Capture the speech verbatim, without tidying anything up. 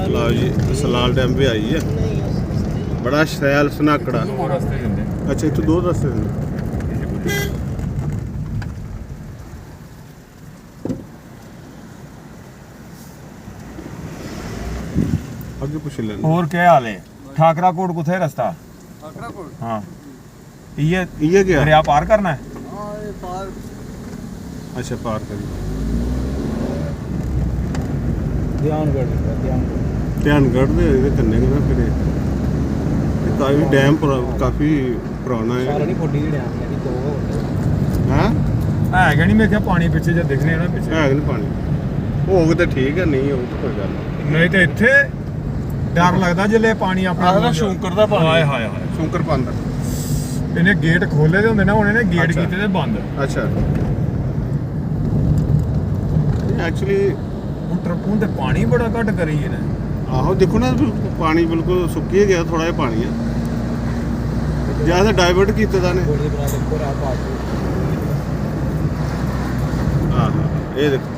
ਲਓ ਜੀ, ਸਲਾਲ ਡੈਮ ਵੀ ਆਈ ਹੈ। ਬੜਾ ਸ਼ੈਲ ਸਨਾਕੜਾ। दो रास्ते जंदे। ਅੱਛਾ, ਇੱਥੋਂ ਦੋ ਰਸਤੇ ਨੇ। ਅੱਗੇ ਪੁੱਛ ਲੈਂਦੇ। और क्या हाल है? ठाकरा कोट कुत्थै रस्ता? ठाकरा कोट। हाँ। इ'यै इ'यै क्या? दरिया पार करना है? हाँ, ये पार। अच्छा, पार करी। ध्यानगढ़ लिखा, ध्यानगढ़। ध्यानगढ़ ਦੇ ਇਹਦੇ ਕੰਨੇ ਕਿਹਦਾ ਫਿਰ ਇਹ? ਇਹ ਕਾਫੀ ਡੈਮ ਪੁਰਾ- ਕਾਫੀ ਪੁਰਾਣਾ सारा ਹੈ। नहीं फोड़ी डैम, यानी दो होते। ਹਾਂ। है गै नहीं, मैं क्या पानी पीछे जो दिखने ना पीछे। ਹੈ ਕਿ ਨਹੀਂ ਪਾਣੀ? ਹੋਗ ਤੇ ਠੀਕ ਹੈ, ਨਹੀਂ ਹੋਗ ਤਾਂ ਕੋਈ ਗੱਲ ਨਹੀਂ। नहीं तो इत्थे डर लगदा जिसलै पानी अपना ਆਹਦਾ ਸ਼ੌਂਕਰ ਦਾ ਪਾਣੀ। हाय हाय हाय। ਸ਼ੌਂਕਰ ਪਾਉਂਦਾ। ਇਹਨੇ ਗੇਟ ਖੋਲੇ ਦੇ ਹੁੰਦੇ ਨਾ, ਉਹਨੇ ਨੇ ਗੇਟ ਅੱਛਾ। ਕੀਤੇ ਤੇ ਬੰਦ। ਅੱਛਾ। ਐਕਚੁਅਲੀ ਹੁਣ ਟਰ- ਹੁਣ ਤੇ ਪਾਣੀ ਬੜਾ ਘੱਟ ਕਰੀ ਇਹਨੇ। ਆਹੋ, ਦੇਖੋ ਨਾ, ਬਿਲਕੁਲ ਪਾਣੀ ਬਿਲਕੁਲ ਸੁੱਕੀ ਗਿਆ, ਥੋੜਾ ਜਿਹਾ ਪਾਣੀ ਹੈ। ਜਾਂ ਤਾਂ ਡਾਇਵਰਟ ਕੀਤੇ ਦਾ ਨੇ। गोली बना के पूरा पास। ਹਾਂ, ਇਹ ਦੇਖੋ।